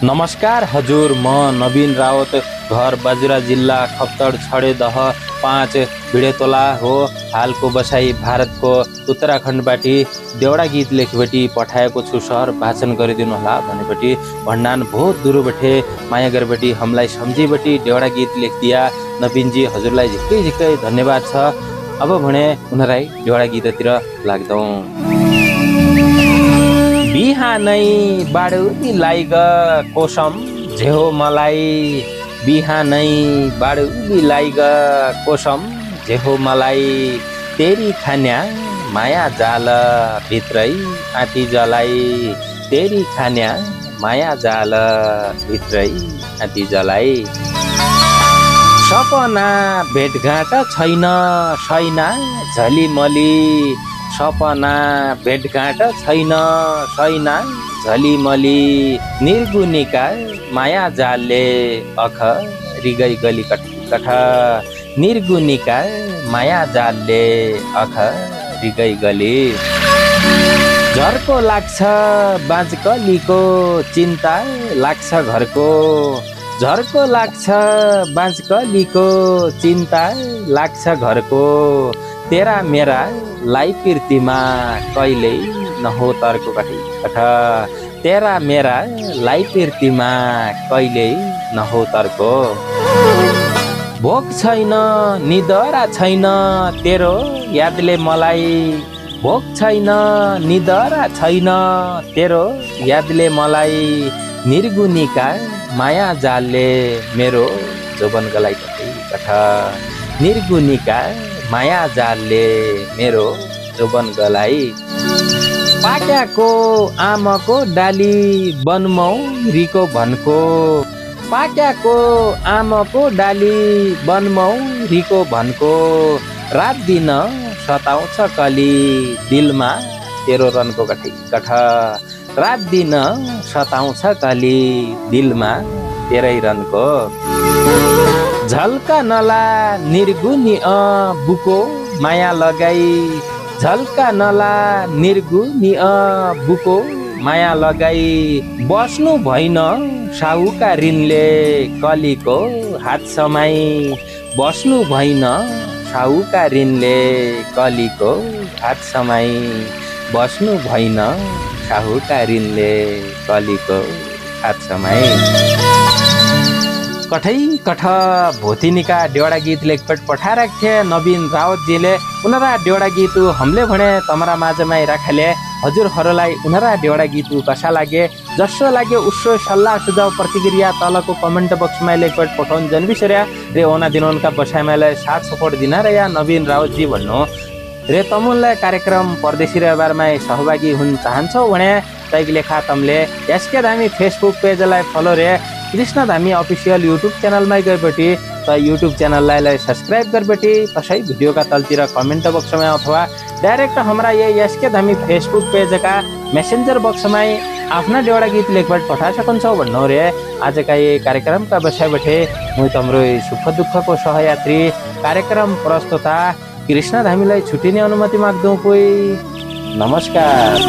नमस्कार हजुर, म नवीन रावत, घर बाजुरा जिल्ला खप्तड छडेदह 5 भिडेतोला हो। हालको बसाई भारतको उत्तराखण्डबाट देउडा गीत लेखबटी पठाएको छु सर, भाषण गरिदिनु होला भनेबटी भन्नान बहुत दुरुबटे माया गरेबटी हमलाई सम्झिबटी देउडा गीत लेखदिया नवीनजी हजुरलाई झिक्कै झिक्कै धन्यवाद छ। अब भने उनीहरुलाई देउडा गीततिर लाग्दौं। बिहानै बाडुली लाइग कोसम झेहो मलाई, बिहानै बाडुली लाइग कोसम झेहो मलाई, तेरी खान्या माया जाल भित्रै आँटी जलाई, तेरी खान्या माया जाल भित्रै आँटी जलाई। सपना भेटघाट छैन सैना झलिमली, सपना भेटघाट छैन सैना झलिमली, निर्गुनिका माया जालले अख रिगै गली कठ, निर्गुनिका माया जालले अख रिगै गली। झर्को लाग्छ बाँझकलीको चिन्ता लाग्छ घरको, झर्को लाग्छ बाँझकलीको चिन्ता लाग्छ घरको, तेरा मेरा लाई पिर्तीमा कहिल्यै नहो तर्को कठ, तेरा मेरा लाई पिर्तीमा कहिल्यै नहो तर्को। भोक छैन निदरा छैन तेरो यादले मलाई, भोक छैन निदरा छैन तेरो यादले मलाई, निर्गुनिका माया जालले मेरो जोबन गलाई कठ, निर्गुनिका माया जालले मेरो जोबन गलाई। पाक्याको आमको डाली बनमौरीको भनको, पाक्याको आमको डाली बनमौरीको भनको, रात दिन सताउँछ कली दिलमा तेरो रनको कठ, रात दिन सताउँछ कली दिलमा तेरै रनको। झल्का नला निर्गुनी बुको माया लगाई, झल्का नला निर्गुनी बुको माया लगाई, बस्नु भइन साहुका ऋणले कलीको हात समाई, बस्नु भइन साहुका ऋणले कलीको हात समाई, बस्नु भइन साहुका ऋणले कलीको हात समाई। कठै कठ भोतिनिका देउडा गीत लेखपट पठाइरहेको थिए नवीन रावतजीले। उनीहरा देउडा गीत हमले भने तमरा माझमा राखेले हजुरहरूलाई उनीहरा देउडा गीत कसा लागे जसो लागे उसो सल्लाह सुझाव प्रतिक्रिया तलको कमेन्ट बक्समा लेखपट पठाउन जनबिसर्या रे ओना दिनोनका बसाइमालाई साथ सपोर्ट दिन रे या नवीन रावतजी भन्नु रे तमुनलाई कार्यक्रम परदेशी व्यवहारमा सहभागी हुन चाहन्छौ भने तैक लेखा तमले यसके धामी फेसबुक पेजलाई फलो रे कृष्ण धामी अफिसियल युट्युब च्यानलमा गएपछि त युट्युब च्यानललाई सब्सक्राइब गरेपछि तसै भिडियोका तलतिर कमेन्ट बक्समा अथवा डाइरेक्ट हाम्रा यसके धामी फेसबुक पेजका मेसेन्जर बक्समा आफ्ना देउडा गीत लेखबाट पठा सकन्छौ भन्नु रे आजका यी कार्यक्रमका बसाइबटे म तम्रो सुख दुःखको सहयात्री कार्यक्रम प्रस्तुता कृष्ण धामीलाई छुटिने अनुमति माग्दौ। कोही नमस्कार।